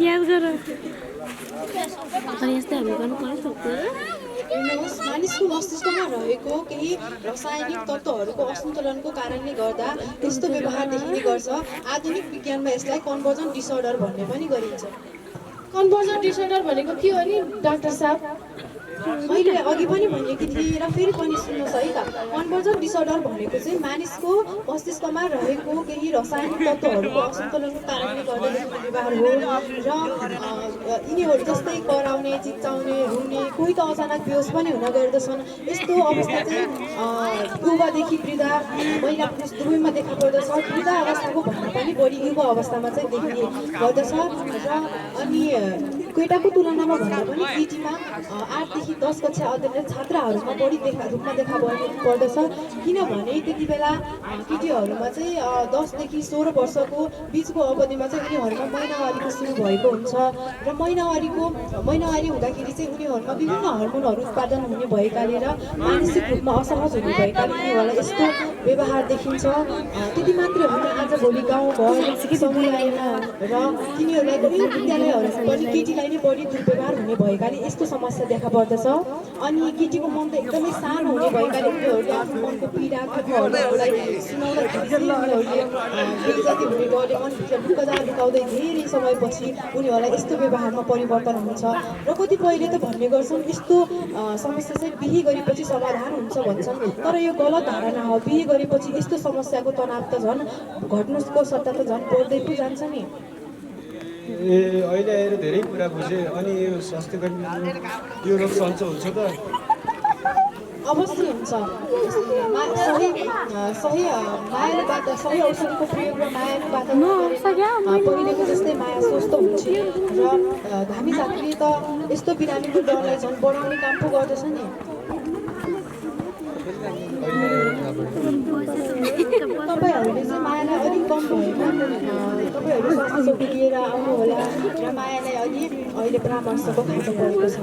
याद गर यस्तै हामी गर्नु पनि सक्दैन हेर्नुहोस् मानिसको मस्तिष्कमा रहेको केही रासायनिक तत्त्वहरूको असन्तुलनको कारणले गर्दा यस्तो व्यवहार देखिने गर्छ। आधुनिक विज्ञानमा यसलाई कन्भर्जन डिसअर्डर भन्ने पनि गरिन्छ। कन्भर्जन डिसअर्डर भनेको के हो नि डाक्टर साहब? मैले अघि पनि भनेकी थिएँ र फेरि पनि सुन्नुहोस् है त। कन्भर्जन डिसअर्डर भनेको चाहिँ मानिसको मस्तिष्कमा रहेको केही रासायनिक तत्त्वहरूको असन्तुलनको कारणले गर्दा देखिने व्यवहार हो र यिनीहरू जस्तै कराउने, चिच्चाउने, रुने, कोही त अचानक बेहोस पनि हुन गर्दछन्। यस्तो अवस्था चाहिँ युवादेखि वृद्धा, महिला पुरुष दुवैमा देखा पर्दछ। वृद्धा अवस्थाको भन्दा पनि बढी युवा अवस्थामा चाहिँ देखिने गर्दछ र अनि केटाको तुलनामा भन्दा पनि केटीमा 8 देखि 10 कक्षा अध्ययनरत छात्राहरूमा बढी रूपमा देखा पर्दछ। किनभने त्यति बेला केटीहरूमा चाहिँ 10 देखि 16 वर्षको बिचको अवधिमा चाहिँ उनीहरूमा महिनावारीको सुरु भएको हुन्छ र महिनावारी हुँदाखेरि चाहिँ उनीहरूमा विभिन्न हर्मोनहरू उत्पादन हुने भएकाले र मानसिक रूपमा असहज हुने भएकाले उनीहरूलाई यस्तो व्यवहार देखिन्छ। त्यति मात्र होइन, आजभोलि गाउँघर समुदायमा र तिनीहरूलाई विभिन्न विद्यालयहरूमा पनि केटीलाई नै बढी दुर्व्यवहार हुने भएकाले यस्तो समस्या देखा पर्दछ। अनि केटीको मन त एकदमै सानो हुने भएकाले उनीहरूले आफ्नो मनको पीडा दुःखहरूलाई सुनाउँदाखेरि चाहिँ उनीहरूले बेइज्जती हुने डरले मनभित्र लुकाउँदै धेरै समयपछि उनीहरूलाई यस्तो व्यवहारमा परिवर्तन हुन्छ। र कतिपयले त भन्ने गर्छन् यस्तो समस्या चाहिँ बिहे गरेपछि समाधान हुन्छ भन्छन्, तर यो गलत धारणा हो। बिहे गरेपछि यस्तो समस्याको तनाव त झन् घट्नुको सट्टा त झन् बढ्दै पो जान्छ नि। अहिले आएर धेरै कुरा बुझेँ। अनि यो स्वास्थ्य कर्मी यो रोग सन्चो हुन्छ त? अवश्य हुन्छ। सही मायाबाट सही औषधिको प्रयोग र मायाबाट पहिलेको जस्तै माया स्वस्थ हुन्छ र धामी झाँक्रीले त यस्तो बिरामीको डरलाई झन् बढाउने काम पो गर्दछ नि। तपाईँहरूले चाहिँ मायालाई अलिक कम भएमा तपाईँहरू स्वास्थ्य चौकी लिएर आउनु होला र मायालाई अलि अहिले परामर्शको खाँचो परेको छ।